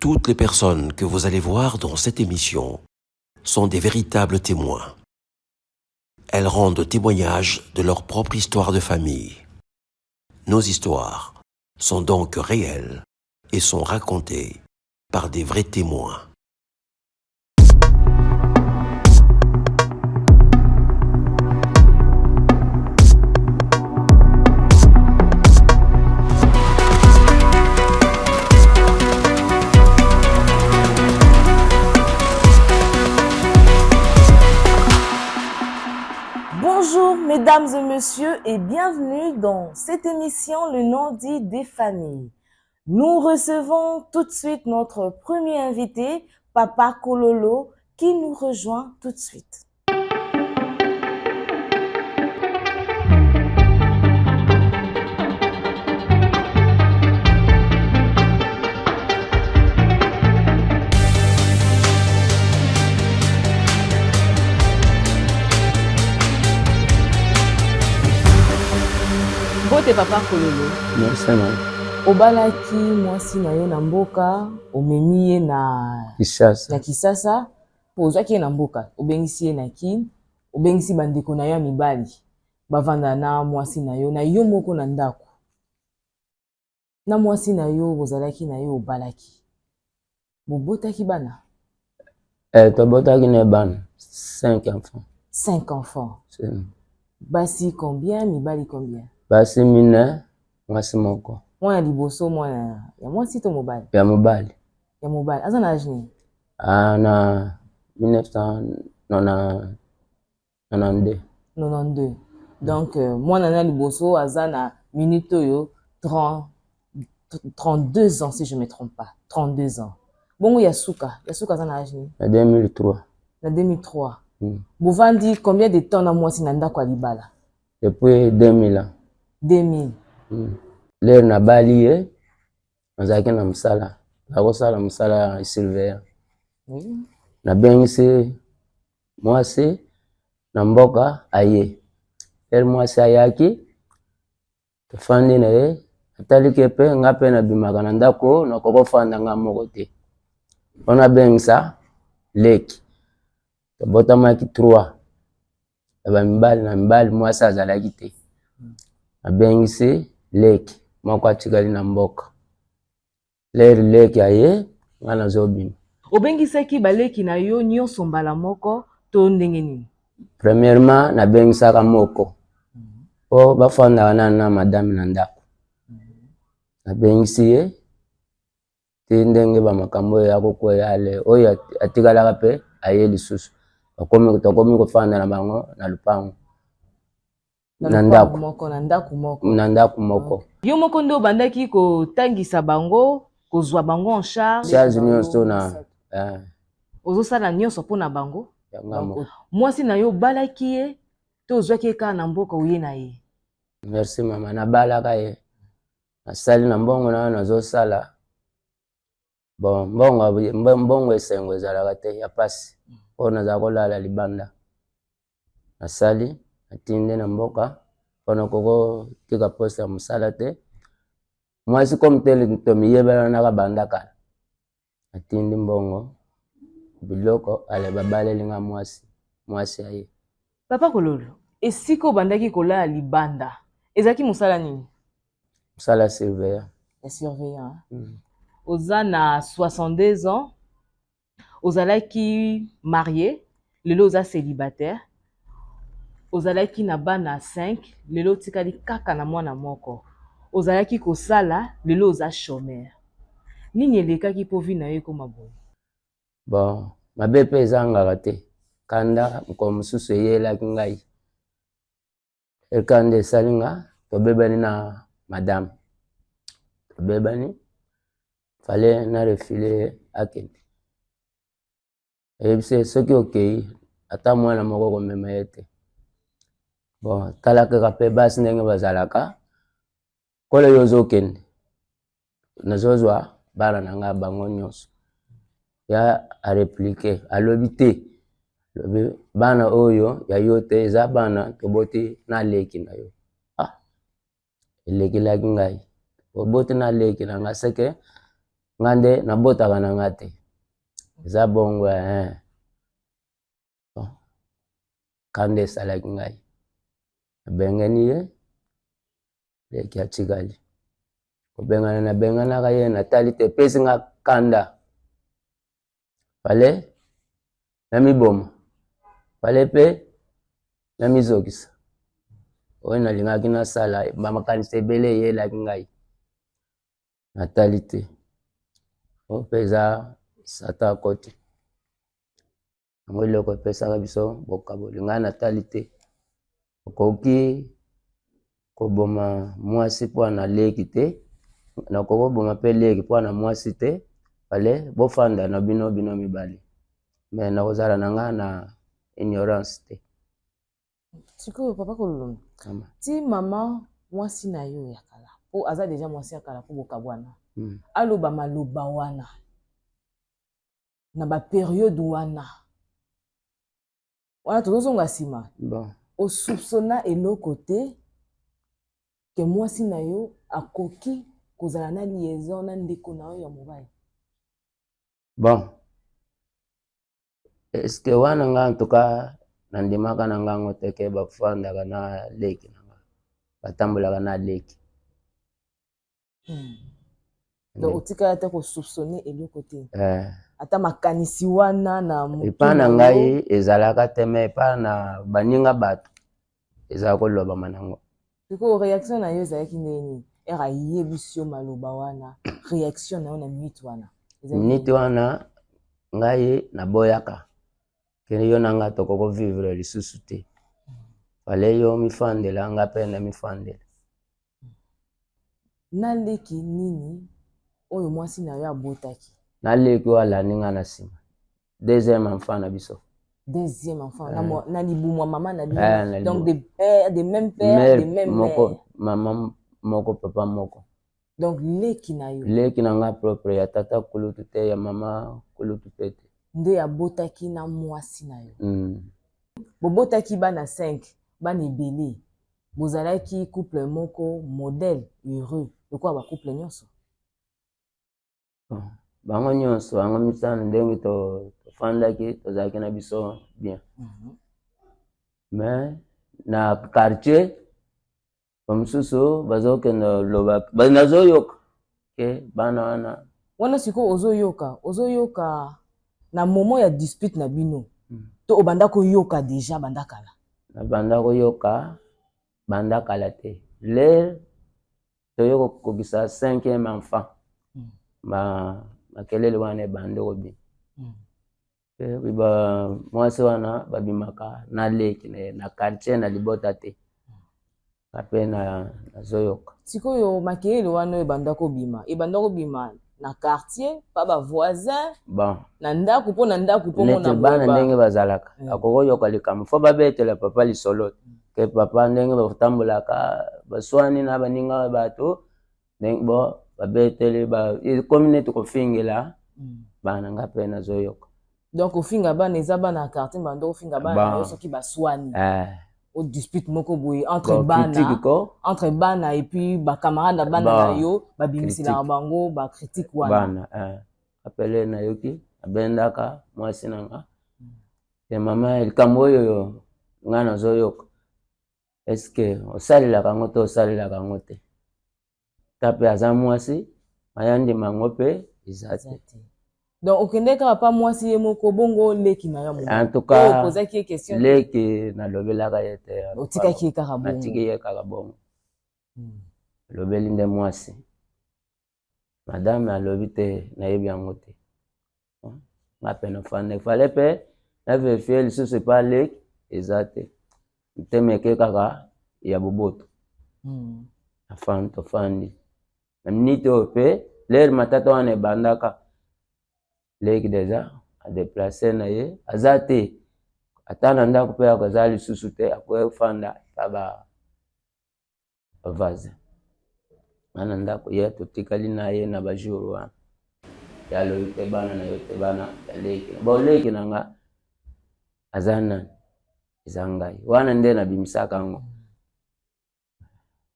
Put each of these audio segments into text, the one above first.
Toutes les personnes que vous allez voir dans cette émission sont des véritables témoins. Elles rendent témoignage de leur propre histoire de famille. Nos histoires sont donc réelles et sont racontées par des vrais témoins. Bonjour mesdames et messieurs et bienvenue dans cette émission Le non-dit des familles. Nous recevons tout de suite notre premier invité, Papa Kololo, qui nous rejoint tout de suite. Mbote papa Kololo. Merci mama. Obalaki mwasi na yo na mboka, omemi ye na Kisasa. Na Kisasa, po ozwaki ye na mboka, obengisi ye na Kin, obengisi bandeko na yo ya mibali bavanda na mwasi na yo na yo moko na ndako. Na mwasi na yo bozalaki na ye obalaki. Bobotaki bana? Eh, tobotaki na bana 5 enfants. 5 enfants. Basi combien, mibali combien? Basi mine, mwasi moko. Mwana liboso mwana ya mwasi to mobali? Ya mobali. Ya mobali. Aza na age nini? Ah, na 1992. 92. Donc euh, mwana na liboso aza na minute oyo 30 32 ans si je me trompe pas. 32 ans. Bongo ya suka, ya suka aza na age nini? Na 2003. Na 2003. Bovandi combien de temps na mwasi na ndako ya libala? Depuis 2000 ans. 2000. Lere nabali ye nazalaki na mosala, nakosala mosala ya surveillant. Oui. Nabengisi mwasi na mboka aye. Lere mwasi ayaki tofandi na ye, ataliki ye mpe nga mpe nabimaka na ndako, nakoki kofanda nga moko te. Mpo nabengisa leki. Tobotamaki 3 ya bamibali na mibali, mwasi azalaki te. Nabengisi leki moko atikali na mboka. Lere leki aye, nga nazobima. Obengisaki baleki na yo nyonso mbala moko to ndenge nini? Premièrement, nabengisaka moko po bafandaka nanu na madame na ndako. Nabengisi ye ti ndenge ba makambo oyo ya kokweya ale oyo atikalaka pe aye lisusu. Tokomi kofanda na bango na lupango. Na ndako moko, na ndako moko. Na ndako moko. Yo moko nde obandaki kotangisa bango, kozwa bango en charge. Charge nyonso na eh. Ozosala nyonso mpo na bango. Mwasi na yo obalaki ye to ozwaki ye kaka na mboka oye na ye? Merci mama, nabalaka ye. Nasali na mbongo na yo nazosala. Bon, mbongo mbongo esengo ezalaka te ya pasi. Oyo nazala kolala libanda. Nasali, natindi na mboka mpona kokotika poste ya mosala te. Mwasi comme tel tomiyebelanaka banda kala. Natindi mbongo biloko ale babaleli nga mwasi, mwasi aye. Papa Kololo, esika obandaki kolala libanda ezalaki mosala nini? Mosala surveillant. Ya surveillant. Oza na 62 ans, ozalaki marié, lelo oza célibataire. Ozalaki na bana 5, lelo otikali kaka na mwana moko. Ozalaki kosala, lelo oza chômeur. Nini elekaki po vie na yo ekoma boye? Bon, mabe pe ezangaka te. Kanda mokolo mosusu eyelaki ngai. Ekanda esali nga, tobebani na madame. Tobebani, fallait na refile akende. Eyebisi ye soki okei ata mwana moko komema ye te. Bon, tala kaka pe basi ndenge bazalaka, kolo yo ozokende, nazozwa bana na nga bango nyonso. Ya a répliquer, alobi te, alobi bana oyo ya yo te, eza bana toboti na leki na yo. Ah, elekelaki ngai, oboti na leki na nga seke. Nga nde nabotaka na nga te, eza bongo eh. Bon, kanda esalaki ngai, nabengani ye, leki atikali kobengana, nabenganaka ye, natali te, epesi nga kanda, fale namiboma, fale mpe namizokisa. Oyo nalingaki nasala, bamakanisi ebele eyelaki ngai, natali te, oyo mpe eza satan akoti yango, eloko epesaka biso bokaboli. Ngai natali te, okoki koboma mwasi mpo na leki te, nakoki koboma mpe leki mpo na mwasi te. Fale bofanda na bino, bino mibale, me nakozala na ngai na ignorance te. Sikoyo papa Kololo, ti mama mwasi na yo ya kala, po aza deja mwasi ya kala, po bokabwana, aloba maloba wana na baperiode wana wana, tozozonga nsima, bon, osoupçonna eloko te ke mwasi na yo akoki kozala na liaison na ndeko na yo ya mobali? Bon, est-ce wana nga, en tout cas, nandimaka na ngango te ke bafandaka na leki na nga, batambolaka na leki. Donc otikala te kosoupçonner eloko te? Eh. Ata makanisi wana na motu epai na yo? Ngai ezalaka te, me epai na baninga bato ezala kolobama nango. Sikoyo réaction na yo ezalaki ndenge nini ere ayebisi yo maloba wana? Réaction na yo na minute wana ezalaki minute nini? Wana ngai naboyaka kende, yo na nga tokoko vivre lisusu te, fale yo mifandela, nga mpe na mifandela. Naleki nini oyo mwasi na yo abotaki? Naleki oyo alandi nga na nsima, deuxième enfant na biso. Deuxième enfant na, Eh. na libumu ya mama na bino? Eh, na Donc libumu. de père, de même père, mère de même moko, mère. Mama moko, papa moko. Donc leki na yo. Leki na nga propre, ya tata kulutu te, ya mama kulutu mpe te. Nde abotaki na mwasi na yo? Mm. Bobotaki bana 5, bana ebele. Bozalaki couple moko modèle, heureux lokola bacouple nyonso? Bon, bango nyonso, bango mitano, ndenge tofandaki, tozalaki na biso bien, mais na quartier bamosusu bazokende loba, nazoyoka ke bana wana. Wana sikoyo ozoyoka na moment ya dispute na bino, to obanda koyoka déjà banda kala? Nabanda koyoka banda kala te. Lere toye kokokisa cinquième enfant, makelele wana ebandi kobima. Ba mwasi wana babimaka na leki na ye na quartier, na libota te, ape na nazoyoka. Sikoyo makelele wana oyo ebanda kobima na quartier pa bavoisin, bon, na ndako, mpo na ndako mpo neti mona bana boye ndenge bazalaka, akoki koyoka likambo, fo babetela papa lisolo ke papa ndenge batambolaka, baswani na baninga bato, ndenge bo babeteli ekomi neti kofingela bana, nga mpe nazoyoka. Donc ofinga bana, eza bana ya quartier banda ofinga bana na yo soki baswani, Eh, o dispute moko boye entre bon, bana, critique ko entre bana et puis bacamarade na bana Bon, na yo, babimiselaka critique. bango bacritique wana. Bana eh. Apele nayoki, abendaka mwasi na nga te, mama, likambo oyo nga nazoyoka, eske osalelaka yango to osalelaka yango te? Ta mpe aza mwasi, aya ndima yango mpe eza Eza te. te. Donc okende kaka pa mwasi ye moko bongo, leki na yo En tout cas, opozaki ye question te? Leki nalobelaka ye te. Otikaki ye kaka bongo? Natiki ye kaka bongo. Alobeli nde mwasi, madame alobi te, nayebi yango te. Nga mpe nafanda, fale mpe na vérifier lisusu epa leki, eza te, motema eke kaka ya boboto. Nafandi, tofandi na minute oyo mpe lere matata wana ebandaka, leki deja adéplacer na ye, aza te ata na ndako mpe akoza lisusu te, akoki kofanda pa ba bavoisin nga na ndako ye, totikali na ye na bajour wana. Ye alobi te bana na yo te, bana ya leki bon, leki na nga aza nani? Eza ngai wana nde nabimisaka yango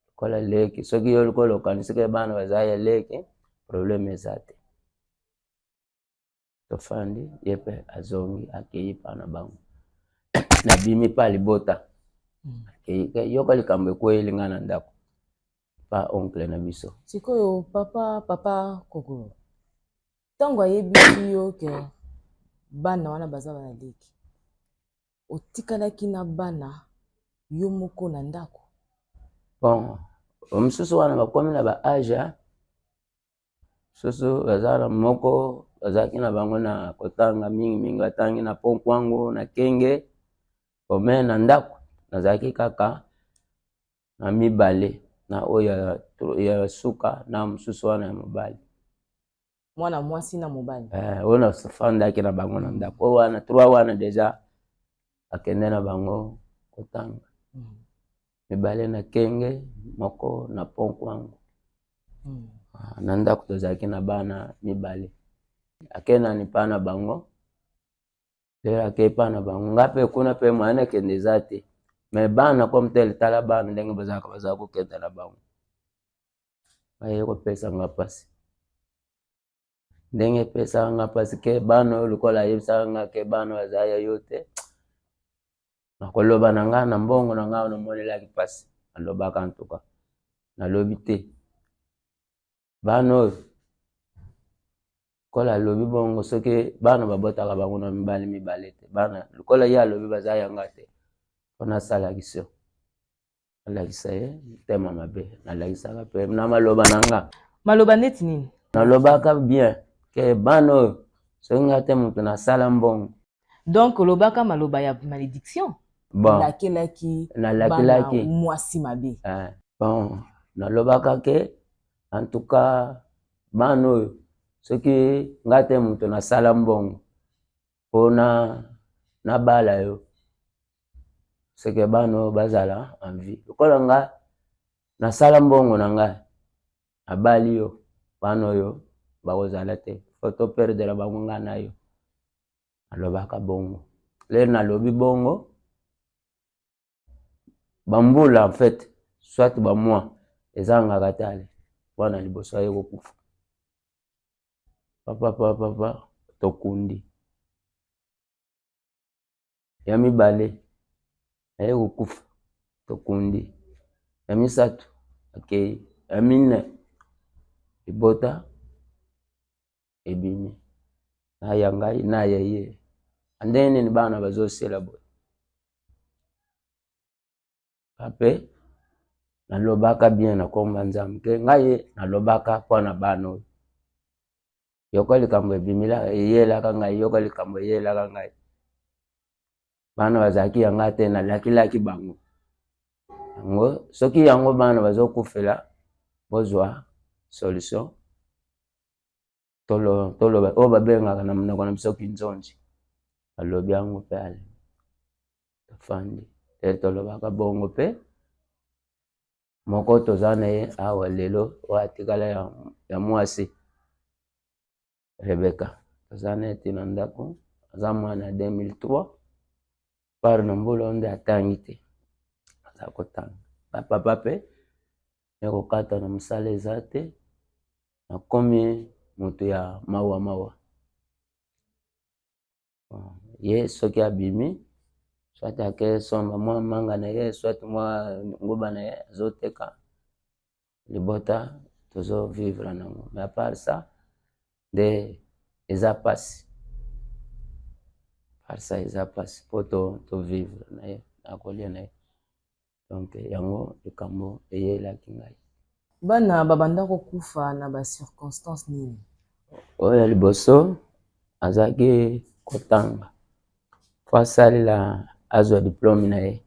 lokola leki. Soki yo lokola okanisiki bana baza ya leki, problème eza te. Tofandi, ye mpe azongi, akei pa na bango. Nabimi pa libota. Akei, yoka likambo ekweyeli ngai na ndako pa oncle na biso. Sikoyo papa Kokolo, ntango ayebisi yo ke bana wana baza bana leki, otikalaki na bana yo moko na ndako? Bon, mosusu wana bakomi na ba âge, mosusu baza na moko bazalaki na bango na kotanga mingimingi, batangi na Pont-Kwango na Kenge. Ome na ndako nazalaki kaka na mibale, na oyo ya suka na mosusu wana ya mobali. Mwana mwasi na mobali. Oyo nafandaki na bango na ndako, oyo wana trois wana déjà akende na bango kotanga. Mibale na Kenge, moko na Pont-Kwango. Na ndako tozalaki na bana mibale. Akendani mpa na bango, lelo akei mpa na bango, nga mpe kuna mpe moyen nakende eza te. Mais bana comme tel, tala bana ndenge bazalaka, bazala kokenda na bango, baye kopesa nga mpasi. Ndenge epesaka nga mpasi ke bana oyo, lokola ayebisaka nga ke bana oyo aza ya yo te, nakoloba na nga na mbongo na nga namonelaki mpasi. Nalobaka ntuka, nalobi te bana oyo, lokola alobi bongo, soki bana babotaka bango na mibali mibale te, bana lokola ye alobi baza yanga te, mpo nasalaki so nalakisa ye motema mabe, nalakisaka mpe na maloba na nga. Maloba neti nini? Nalobaka bien ke bana oyo, soki nga te moto nasala mbongo. Donc olobaka maloba ya malédiction? Bon. Olakelaki? Nalakelaki. Bana mwasi mabe. Bon, nalobaka ke en tout cas bana oyo, soki nga te moto nasala mbongo mpona nabala yo, seke bana oyo bazala en vie. Lokola nga nasala mbongo na ngai, nabali yo, bana oyo bakozala te, faut toperdre bango, ngai na yo. Nalobaka bongo. Lelo nalobi bongo, bambula en fait, soit bamois ezangaka te, ale wana liboso aye kokufa. Papa, papa, papa, tokundi ya mibale, aye kokufa, tokundi ya misato, akei ya mine, libota ebimi na ya ngai na ya ye. Ndenge nini bana bazosela boye? Ape nalobaka bien na komba Nzambe ke ngai nalobaka mpona bana oyo, yoka likambo ebimila eyelaka ngai, yoka likambo eyelaka ngai, bana bazalaki ya ngai te, nalakilaki bango yango. Soki yango bana bazokufela, bozwa solution. Toloba oyo babengaka na monoko na biso kinzonzi, balobi yango mpe ale tofandi te, tolobaka bongo. Mpe moko toza na ye awa lelo, oyo atikala ya mwasi, Rebeka, toza na ye ti na ndako, aza mwana ya 2003 par na mbula oyo nde atangi te, aza kotanga. Bapapa mpe ya kokata na mosala eza te, nakomi moto ya mawa mawa. Ye soki abimi, soit ake somba mwa manga na ye, soit mwa nguba na ye azoteka, libota tozovivre nango. Mais à part ça nde eza pasi, part ça eza pasi mpo tovivre na ye, na kolia na ye. Donc yango likambo eyelaki ngai. Bana babanda kokufa na bacirconstance nini? Oyo ya liboso azalaki kotanga, fo asalela azwa diplôme na ye.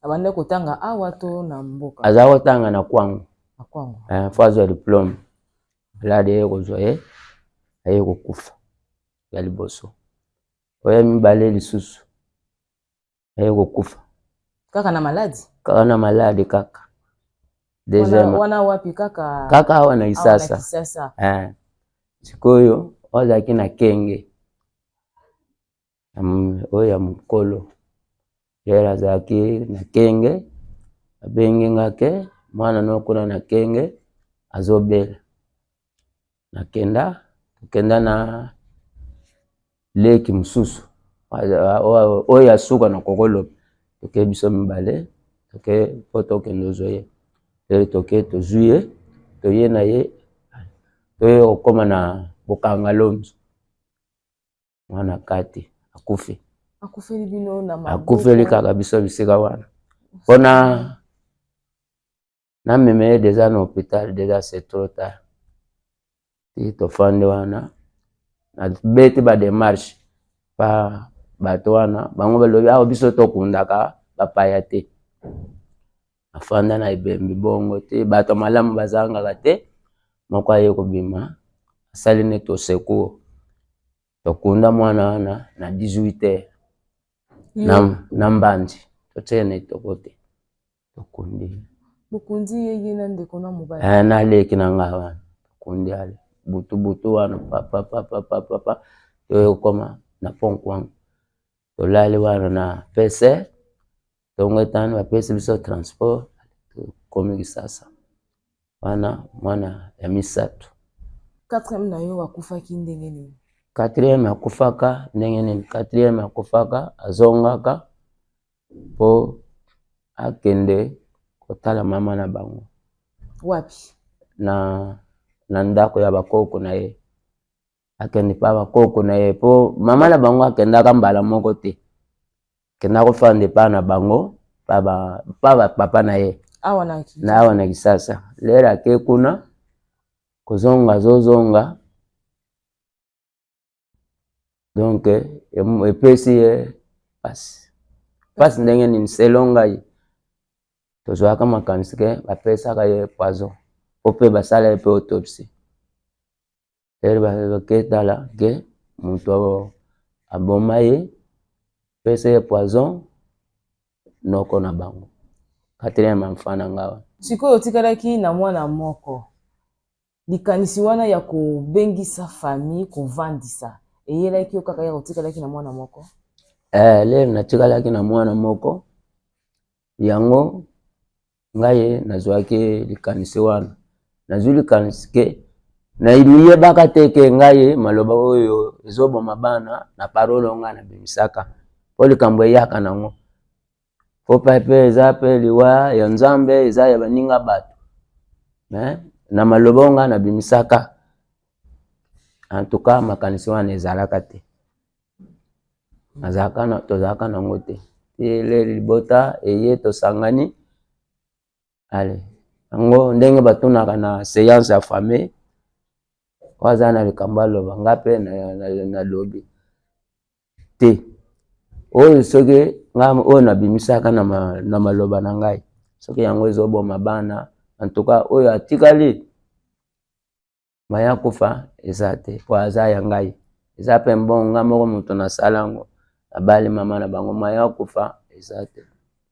Abanda kotanga awa to na mboka? Aza kotanga na Kwango. Na Kwango. Fo azwa diplôme, malade eye kozwa ye, aye kokufa ya liboso. Oyo ya mibale lisusu aye kokufa. Kaka na maladi? Kaka na maladi kaka. Deuxième wana wapi kaka? Kaka awa na Kisasa. Kisasa. Sikoyo oyo azalaki na Kenge, oyo ya mokolo lelo azalaki na Kenge, abengi nga ke mwana no kuna na Kenge azobela. Nakenda, tokenda na Leki mosusu oyo ya suka na kokoloba, toke biso mibale, toke mpo tokende ozwa ye. Toke, tozwi ye, toye na ye, toye kokóma na Bokanga Lonzo, mwana kati akufi. Akufeli bino na maboko? Akufeli kaka biso bisika wana, mpona namema ye déjà na hôpital, déjà c'est trop tard. Ti tofandi wana, nabeti badémarche pa bato wana, bango balobi awa biso tokundaka bapaya te. Afanda na ebembi bongo te, bato malamu bazangaka te. Moko aye kobima, asali neti au secours, tokunda mwana wana na 18 heures na Mbanzi, totie na etoko te, tokundi. Bokundi ye, ye na ndeko na mobali? Eh, naleki na ngai wana, tokundi ale butu butu wana, papapapapapa, toye kokoma na pont Kwango, tolali wana na pese tongo etani, bapesi biso transport, tokomi Kisasa wana. Mwana ya misato. Quatrième na yo akufaki ndenge nini? Quatrième akufaka ndenge nini? Quatrième akufaka, azongaka mpo akende kotala mama na bango. Wapi? Na ndako ya bakoko na ye. Akende mpa bakoko na ye, mpo mama na bango akendaka mbala moko te, akenda kofanda epa na bango, pa bapapa na ye. Awa na? Na awa na Kisasa. Lere ake kuna, kozonga, azozonga, donc epesi ye pasi. Pasi ndenge nini? Selon ngai, tozwaka makanisi ke bapesaka ye poison, po mpe basala ye mpe autopsie. Ere baketala ke moto aboma ye, pesa ye poison, noko na bango, quatrième enfant na nga wana. Sikoyo otikalaki na mwana moko. Likanisi wana ya kobengisa famille, kovandisa, eyelaki yo kaka ya otikalaki na mwana moko? Eh, lere natikalaki na mwana moko, yango ngai nazwaki likanisi wana. Nazwi likanisi ke nayebaka te ke ngai maloba oyo ezoboma bana na parole oyo ngai nabimisaka, mpo likambo eyaka nango po pa mpe eza mpe liwa ya Nzambe, eza ya baninga bato. Mais na maloba oyo ngai nabimisaka, en tout cas makanisi wana ezalaka te, nazalaka na, tozalaka nango te. Ti libota eye, tosangani, ale yango ndenge batunaka na séance ya famille, oyo aza na likambo aloba, nga mpe nalobi te. Oyo soki nga oyo nabimisaka na maloba na ngai, soki yango ezoboma bana, en tout cas oyo atikali maya kufa eza te, po aza ya ngai, eza mpe mbongo nga moko moto nasala yango, nabali mama na bango, maya kufa eza te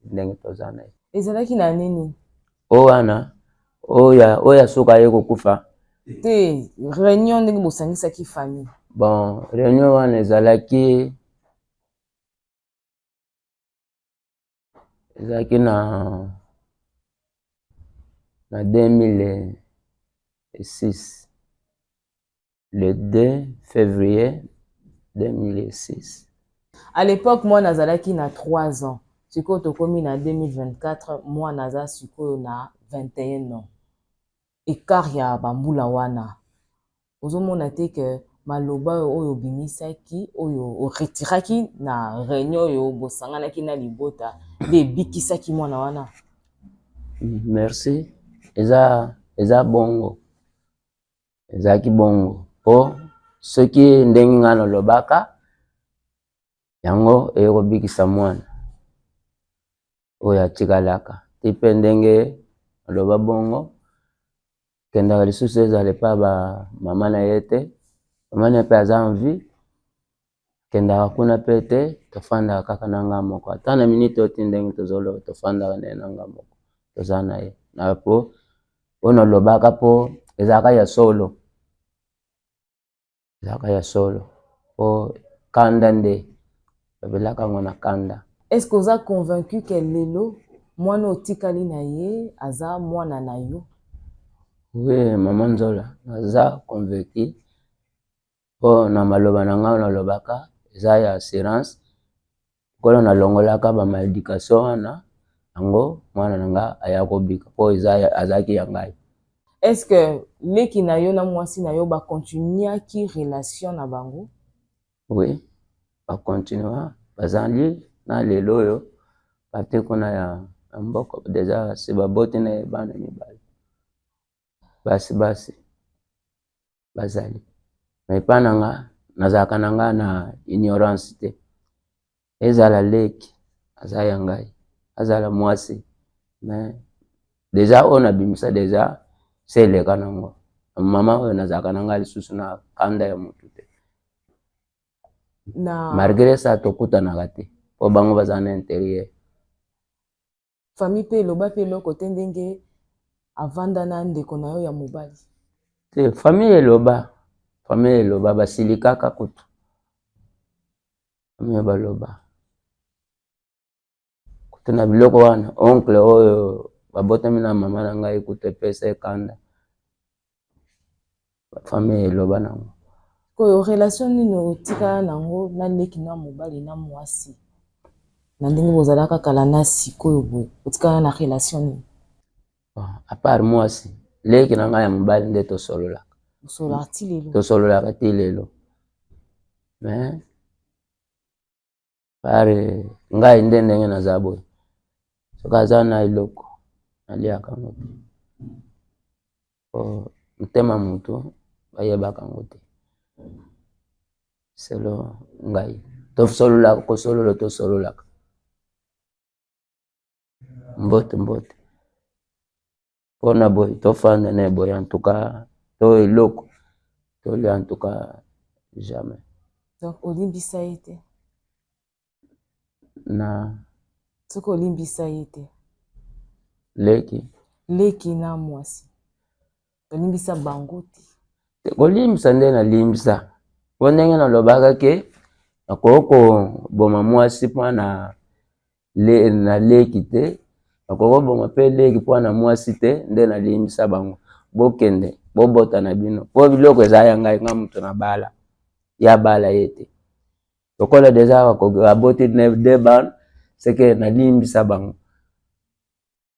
ndenge toza na ye. Ezalaki na nini? Oyo wana, oyo ya suka aye kokufa. Te, réunion ndenge bosangisaki famille. Bon, réunion wana ezalaki na 2006, le 2 février 2006. À l'époque mwana azalaki na 3 ans. Sikoyo tokomi na 2024, mwana aza sikoyo na 21 ans. Écart ya bambula wana, ozomona te ke maloba oyo obimisaki, oyo oretiraki na réunion oyo bosanganaki na libota, nde ebikisaki mwana wana? Merci. Eza bongo, ezalaki bongo, mpo soki ndenge ngai nalobaka yango eyekobikisa mwana oyo atikalaka ti mpe ndenge aloba bongo, kendaka lisusu ezala epa bamama na ye te. Mama na ye mpe aza en vie, kendaka kuna mpe te. Tofandaka kaka na nga moko, ata na minute oyo ti ndenge tozoloba, tofandaka na ye na nga moko, toza na ye na po oyo nalobaka, mpo ezalaka ya solo, ezalaka ya solo, mpo kanda nde babelaka yango na kanda. Est ce que oza convaincu ke lelo mwana otikali na ye aza mwana na yo? Oui, mama Nzola, naza convaincu, mpo na maloba na ngai nalobaka. eza ya assurance. Nkolo nalongolaka ba maledication wana yango mwana na nga aya kobika mpo eza azalaki ya ngai. Est ce que leki na yo na mwasi na yo ba continuaki relation na bango? Oui, ba continua, bazali na lelo oyo bate kuna ya mboka deja se baboti na ye bana mibale basi basi bazali. Mais epa na nga nazalaka na nga na ignorance te, ezala leki aza ya ngai, azala mwasi, mais deja oyo nabimisa deja se eleka nango. Mama oyo nazalaka na ngai lisusu na kanda ya motu te. Na Malgré ça tokutanaka te mpo bango baza na interieur. Famille mpe eloba mpe eloko te ndenge avanda na ndeko na yo ya mobali? Te, famille eloba, famille eloba, basilikaka kutu. Famille baloba kutu na biloko wana. Oncle oyo babotami na mama na ngai kutu epesa ekanda, famille eloba nango. Koyo relation nini otikala nango na leki na mobali na mwasi, na ndenge bozalaka kala na sikoyo boye, otikala na relation nini? Bon, à part mwasi, leki na ngai ya mobali nde tosololaka. Bosololaka ti lelo? Tosololaka ti lelo, mais pare ngai nde ndenge naza boye, soki aza na eloko naliaka yango te, po motema motu bayebaka yango te. Selo ngai tosololaka, kosolola tosololaka, mbote mbote mpona boye tofanda na boye, en tout cas to eloko tolia, en tout cas jamais. Donc olimbisa ye te? Na Soki olimbisa ye te? Leki? Leki na mwasi, olimbisa bango te? Kolimbisa nde nalimbisa, mpo ndenge nalobaka ke nakoki koboma mwasi mpo na na leki te, nakoki koboma mpe leki mpo na mwasi te. Nde nalimbisa bango, bokende bobota na bino, mpo biloko eza ya ngai, nga moto na bala ya bala ye te. Lokola deja aboti deux bana, seke nalimbisa bango.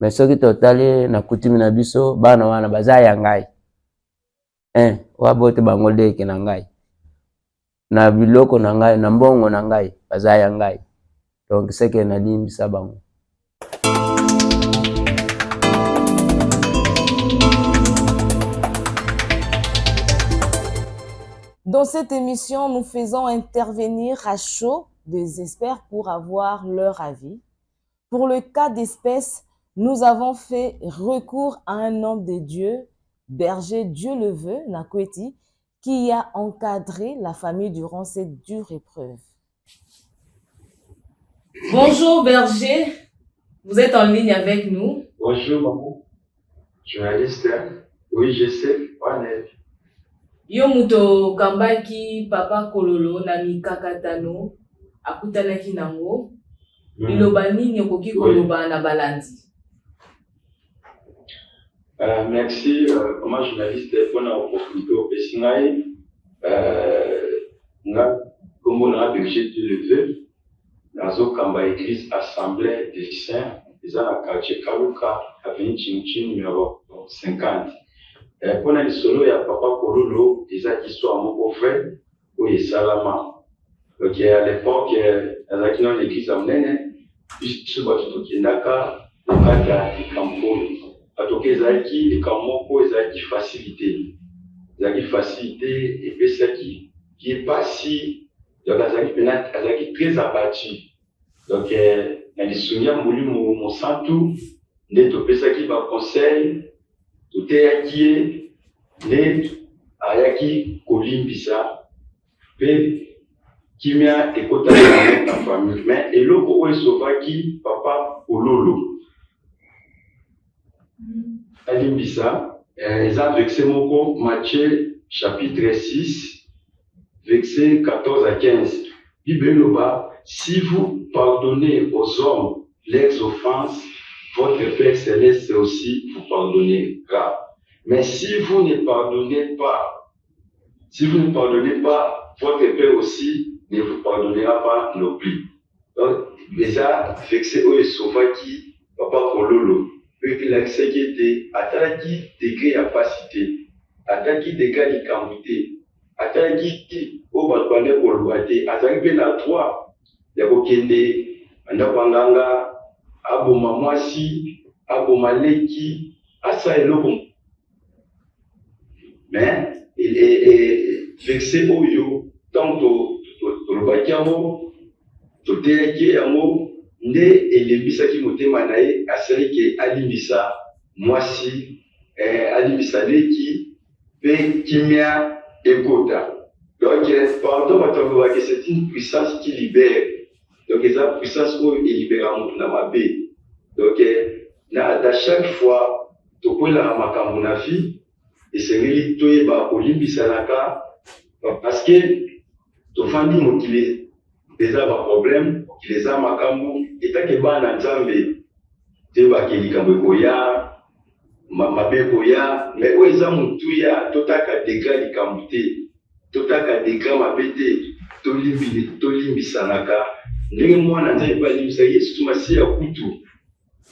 Mais soki totali na kutimi na biso, bana wana baza ya ngai, un oyo aboti bango leki na ngai, na biloko na ngai, na mbongo na ngai, baza ya ngai. Donc seke nalimbisa bango. Dans cette émission, nous faisons intervenir à chaud des experts pour avoir leur avis. Pour le cas d'espèce, nous avons fait recours à un homme de Dieu, berger Dieu le veut, Nakweti, qui a encadré la famille durant cette dure épreuve. Bonjour berger, vous êtes en ligne avec nous. Bonjour maman, journaliste. Oui, je sais. Ouais. Yo moto okambaki papa Kololo na mikakatano akutanaki nango, liloba nini okoki koloba na balandi? Merci, maman journaliste, mpona opportunité opesi ngai. Nga nkombo na berger Dieu le veut, nazokamba église Assemblée des Saints, eza na quartier Kaluka, avenue Chinchin numéro 50. Mpona lisolo ya papa Kololo, eza histoire moko vrai oyo esalama. Donc à l'époque nazalaki nano église ya monene, biso bato tokendaka kokata likambo oyo atoka. Ezalaki likambo moko ezalaki facilité, ezalaki facilité, epesaki ye pasi. Donc azalaki mpena, azalaki très abattu. Donc na lisungi ya Molimo Mosantu nde topesaki baconseil, toteyaki ye, nde ayaki kolimbisa mpe kimia ekotaki na famille. Mais eloko oyo esovaki papa Kololo alimbisa, eza verset moko, Matthieu chapitre 6 verset 14 à 15. Bible eloba: "Si vous pardonnez aux hommes leurs offenses, votre Père céleste aussi vous pardonnera. Mais si vous ne pardonnez pas, si vous ne pardonnez pas, votre Père aussi." ne vous pardonnera pas non plus. Donc eza verset oyo esauvaki papa Kololo mpe elakisaki ete atalaki degre ya pasi te, atalaki degre ya likambo te, atalaki oyo bato bandaki koloba te. Azalaki mpe na droit ya kokende na ndako ya nganga, aboma mwasi, aboma leki, asala eloko mais verset oyo ntango tolobaki yango, toteyaki ye yango, nde elembisaki motema na ye, asalaki ke alimbisa mwasi, alimbisa leki mpe kimia ekota. Donc pardon, bato balobaka c'est une puissance qui libère. Donc eza puissance oyo elibera moto na mabe. Donc na chaque fois tokwelaka makambo na vie, esengeli toyeba kolimbisanaka, parce que tofandi mokili eza ba problème, mokili eza makambo. Etake bana Nzambe, toyebake likambo ekoya, mabe ekoya, mais oyo eza motuya, totaka degré likambo te, totaka degré mabe te, tolimbisanaka ndenge mwana Nzambe mpe alimbisa Yesu Masiya. Kutu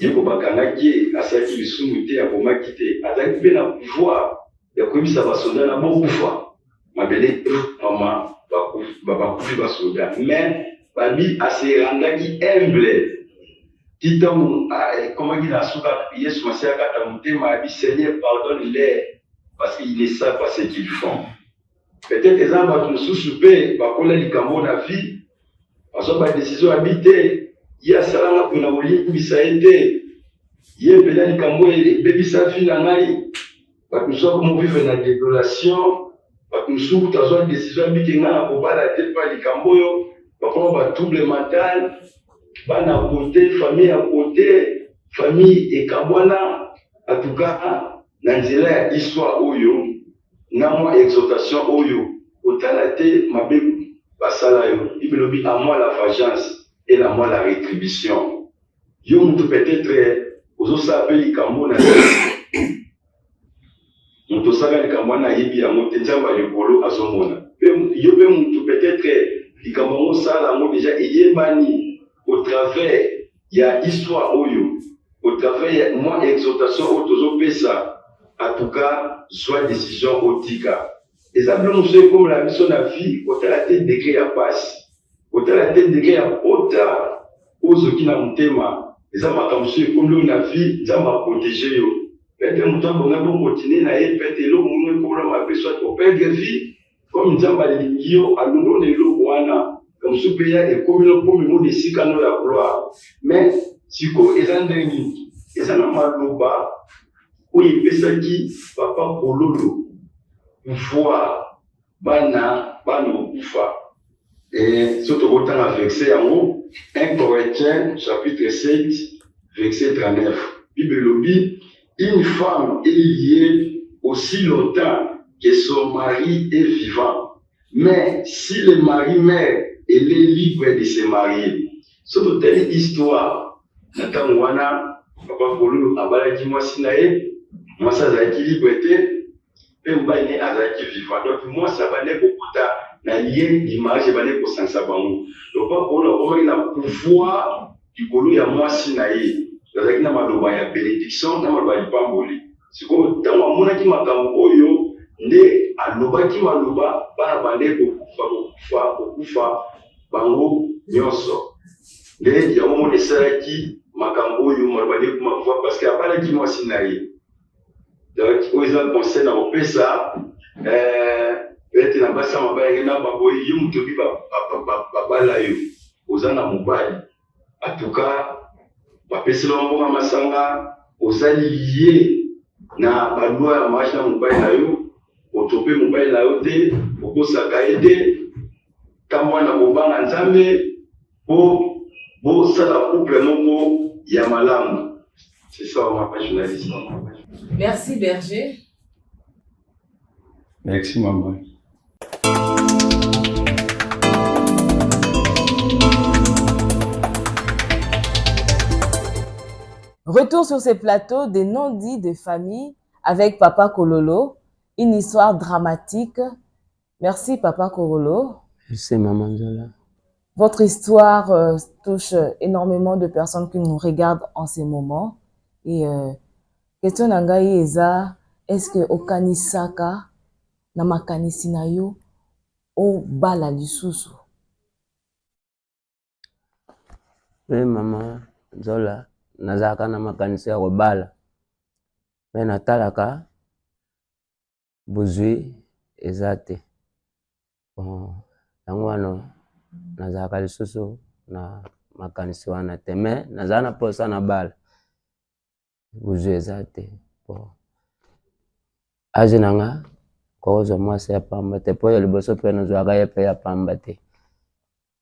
ye ko bakangaki ye, asalaki lisumu te, abomaki te, azalaki mpe na pouvoir ya koyebisa basoda na bokufa, mabele mama bakufi basoda, mais babi aserandaki humble ti ntango ekomaki na suka. Yesu Masiya akata motema, abi: "Seigneur, pardonne leur parce qu'ils ne savent pas ce qu'ils font." Peut-être eza bato mosusu mpe bakola likambo na vie, bazwa ba décision, abi te, ye asalanga mpona kolimbisa ye te, ye mpena likambo ebebisa vie na ngai. Bato mosusu akomo vivre na désolation, bato mosusu kutu azwa décision, abiki ngai na kobala te mpa likambo oyo, bakoma ba trouble mental, bana kote, famille ya kote, famille ekabwana. En tout cas, na nzela ya histoire oyo na mwa exhortation oyo, kotala te mabe basala yo. Bible elobi: "À moi la vengeance et à moi la rétribution." Yo mutu peut-être ozosala mpe likambo na moto, osala likambo wana, ayebi yango te, Nzambe ya likolo azomona. Yo mpe mutu, peut-être likambo yango osala yango déjà eyebani. Au travers ya histoire oyo, au travers ya mwa exhortation oyo tozopesa, en tout cas zwa décision, otika. Eza bilo mosusu ekomela biso na vie, kotala te degré ya pasi, kotala te degré ya pota ozoki na motema. Eza makambo mosusu ekomi oyo na vie, Nzambe a protéger yo. Peut-être moto abonga bo continuer na ye, peut-être eloko moko ekola mabe, soit o perdre vie. Comme Nzambe alingi yo, alongo na eloko wana mosusu mpe ya ekomi no mpo mimona esika no ya gloire. Mais sikoyo eza ndenge nini? Eza na maloba oyo epesaki papa Kololo pouvoir, bana bana kokufa. So tokotanga verset yango, 1 Corinthiens chapitre 7 verset 39. Bible elobi: "Une femme est liée aussi longtemps que son mari est vivant, mais si le mari meurt, elle est libre de se marier." So totali histoire na ntango wana, papa Kololo abalaki mwasi na ye, mwasi azalaki libre te mpe mobali ne azalaki vivant. Donc mwasi abandaki kokota na lien du mariage, ebandaki kosangisa bango. Donc papa Kololo akomaki na pouvoir likolo ya mwasi na ye, azalaki na maloba ya bénédiction, na maloba ya lipamboli. Sikoyo ntango amonaki makambo oyo, nde alobaki maloba, bana bandeki kokufa, kokufa, kokufa bango nyonso. Nde yango moni esalaki makambo oyo, maloba nde kuma pouvoir parce que abalaki mwasi na ye. Donc oyo eza conseil na kopesa ete na basi ya mabala na baboyi yo, moto obi babala yo, oza na mobali, en tout cas bapesela mbongo ya masanga, ozali ye na ba loi ya mariage na mobali na yo, otope mobali na yo te, okosaka ye te, ntango wana kobanga Nzambe mpo bosala couple moko ya malamu. C'est ça, mama journaliste. Merci, berger. Merci, mama. Retour sur ces plateaux des non-dits de famille avec Papa Kololo, une histoire dramatique. Merci, Papa Kololo. Merci maman Nzola. Votre histoire touche énormément de personnes qui nous regardent en ce moment. Et question na ngai eza, est-ce que okanisaka na makanisi na yo obala lisusu? Oui maman Nzola, nazalaka na makanisi ya kobala, me natalaka bozwi eza te. Bon, yango wana nazalaka lisusu na makanisi wana te, me nazala na mposa na bala, bozwi eza te. Bon, age na nga kozwa mwasi ya pamba te, mpo ya liboso mpe nazwaka ye mpe ya pamba te.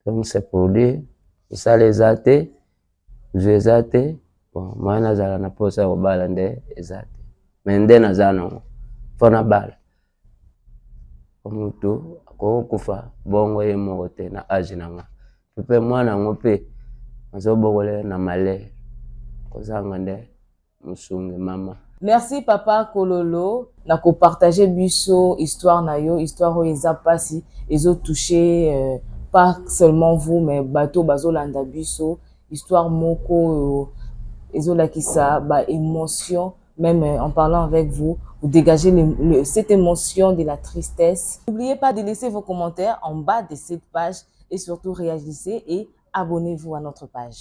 Donc c'est pour dire mosala eza te, zwi eza te. Bon, moyen nazala na mposa ya kobala nde eza te, me nde naza nango mpo nabala. Moto akoki kokufa bongo ye moko te na age na nga, mpe mwana yango mpe nazobokola ye na malere, kozanga nde mosungi mama. Merci papa Kololo na kopartage biso histoire na yo, histoire oyo eza mpasi, ezotouche pas seulement vous mais bato bazolanda biso. Histoire moko oyo ezolakisa ba émotion. Même en parlant avec vous, vous dégagez cette émotion de la tristesse. N'oubliez pas de laisser vos commentaires en bas de cette page et surtout réagissez et abonnez-vous à notre page.